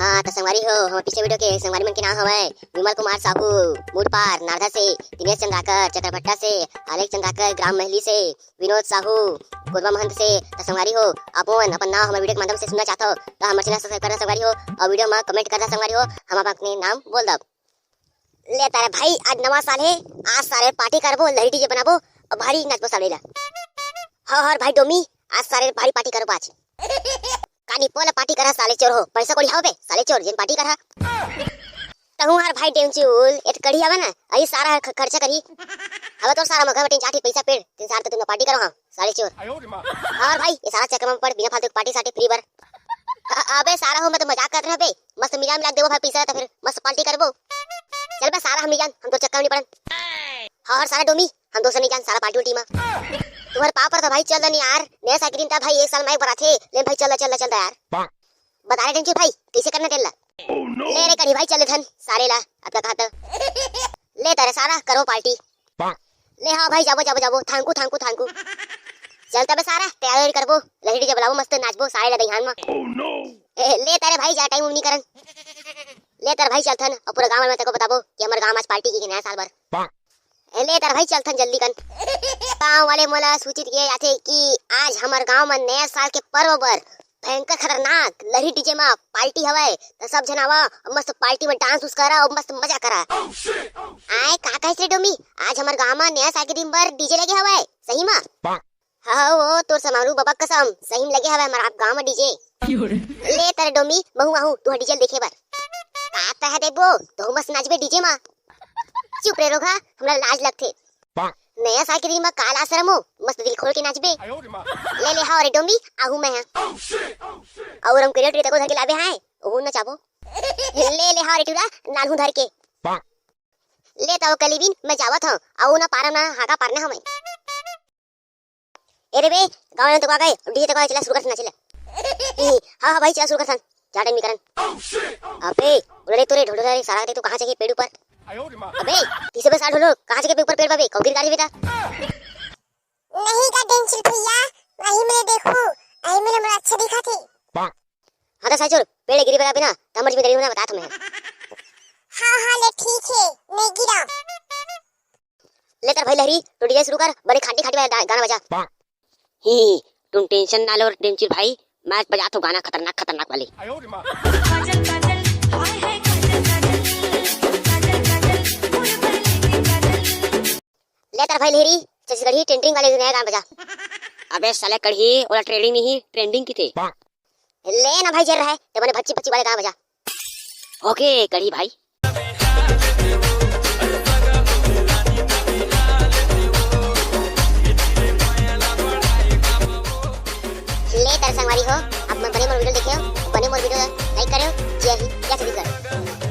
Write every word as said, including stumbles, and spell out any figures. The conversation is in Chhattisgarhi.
हाँ, तो संगवारी हो, हमर पिछले वीडियो के संगवारी मन के नाम हवय विमल कुमार साहू, मूलपार नारदा से, दिनेश चंद्राकर चक्रभट्टा से, आलेख चंद्राकर ग्राम महली से, विनोद साहू कोरबा महंत से। तो संगवारी हो, आप मन अपन नाम हमर वीडियो के माध्यम से सुनना चाहत हो, तो हमर चैनल सब्सक्राइब करना संगवारी हो, और वीडियो में कमेंट करना संगवारी हो, हम आप अपने नाम बोल दब। ले तारे भाई, आज नवा साल हे, आज सारे पार्टी करबो, लही डीजे बनाबो और भारी नाचबो साले ला। हर हर भाई डोमी, आज सारे भारी पार्टी करबो आज। कानी पोला पार्टी करा साले चोर हो, पैसा कोड़ी हवे साले चोर, जेन पार्टी करा। तहूँ हर भाई डेमचुल, एत कड़ी हवे ना, अही सारा हर ख-, खर्चा करी। हवे तो सारा मगर बटिन जाठी पैसा पेड़, तीन सार तो तुम पार्टी करो हाँ, साले चोर। और भाई, ये सारा चक्कर में पड़, बिना फालतू के पार्टी सार्टी फ्री बर। अ-, अबे सारा हो, मैं तो मजाक करत रहे बे। मस्त मिला मिला देबो भाई पैसा, तो फिर मस्त पार्टी करबो। चल बे सारा, हम नहीं जान, हम तो चक्कर में नहीं पड़न। हाँ, और सारा डोमी, हम दोस्त नहीं जान, सारा पार्टी उल्टी में। तुम्हारे पाँव पर था भाई, चल नहीं यार, नया साल के दिन था भाई, एक साल में एक बार आथे, ले भाई चल, चल, चल यार। बता रहे टेंचू भाई, कैसे करना तेल ला? ले रे करी भाई, चल धन, सारे ला, अब क्या कहता? ले तारे सारा, करो पार्टी। ले हाँ भाई, जाबो, जाबो, जाबो, thank you, thank you, thank you। चल तबे सारा, तैयारी करबो, लही डीजे बुलाबो, मस्त नाचबो, सारे ला दहियान में। ए, ले तारे भाई, जा टाइम नहीं करन। ले तारे भाई, चलथन, और पूरा गांव में तेको बताबो कि हमर गांव में आज पार्टी की नया साल बर। ए, ले तारे भाई, चलथन जल्दी कन। गांव वाले मोला सूचित किए जाथे कि आज हमर गांव में नया साल के पर्व बर भयंकर खतरनाक लही डीजे में पार्टी हवय, तो सब झन आवा, मस्त पार्टी में डांस उस करा और मस्त मजा करा। आए, का कहे रे डोमी, आज हमर गांव में नया साल के दिन बर डीजे लगे हवय, सही में? हाँ, वो तोर समारू बाबा कसम, सही में लगे हवय हमर आप गांव में डीजे। ले तारे डोमी, महू आहू, तू डीजे देखे बर। का तह देबो, तो मस्त नाचबे डीजे में। चुप रे रोगहा, हमरा लाज लगथे। नया साल के दिन में काला शर्म हो, मस्त दिल खोल के नाचबे। ले ले, हाँ रे डोमी, आहू मैं हाँ। और हम करिया टेरी तको धर के लाबे हाँ, ओहू नचाबो। ले ले, हाँ रे टूरा, नानहू धर के। ले तो कलीबिन, मैं जावत हूँ, आऊ ना पारम ना हागा पारना हमें। ए रे बे, गाँव में तो आ गए, डीजे तक चला शुरू कर, चला। ई, हाँ, हाँ भाई, चला शुरू कर सन। जा टाइम निकरन। अबे, उड़े तोरे ढोल रे, सारा दे तू कहाँ चढ़े पेड़ ऊपर? अबे, किसे बे साल ढोलो, कहाँ चढ़े ऊपर पेड़ बाबे, कौन गिर गाड़ी बेटा? नहीं का डेंचिल भैया, वही मैं देखू, वही मेरे मोला अच्छा दिखा थे। हाँ तो साचुर, पेड़ गिरी बगा बिना, तमर जिम्मेदारी होना बता तुम्हें। हाँ, हाँ, ले ठीक है, नहीं गिरा। ले तर भाई लहरी, तो डीजे शुरू कर, बड़े खाटी खाटी वाला गा-, गाना बजा। ही, तुम टेंशन ना लो टेंचिल भाई, मैं आज बजाता हूँ गाना खतरनाक खतरनाक वाले। काजल काजल, हाय हाय काजल काजल, काजल काजल, मोर बरले के काजल। ले तर भाई लहरी, छत्तीसगढ़ी ट्रेंडिंग वाले नया गाना बजा। अबे साले कढ़ी, ओला ट्रेंडिंग नहीं, ट्रेंडिंग की थे। ले ना भाई जर रहा है, ते बने भच्ची भच्ची वाले गाना बजा। ओके कढ़ी भाई। ले तर संगवारी हो, आप मन बने मोर वीडियो देखे हो, बने मोर वीडियो लाइक करे हो, जय हिंद, जय छत्तीसगढ़।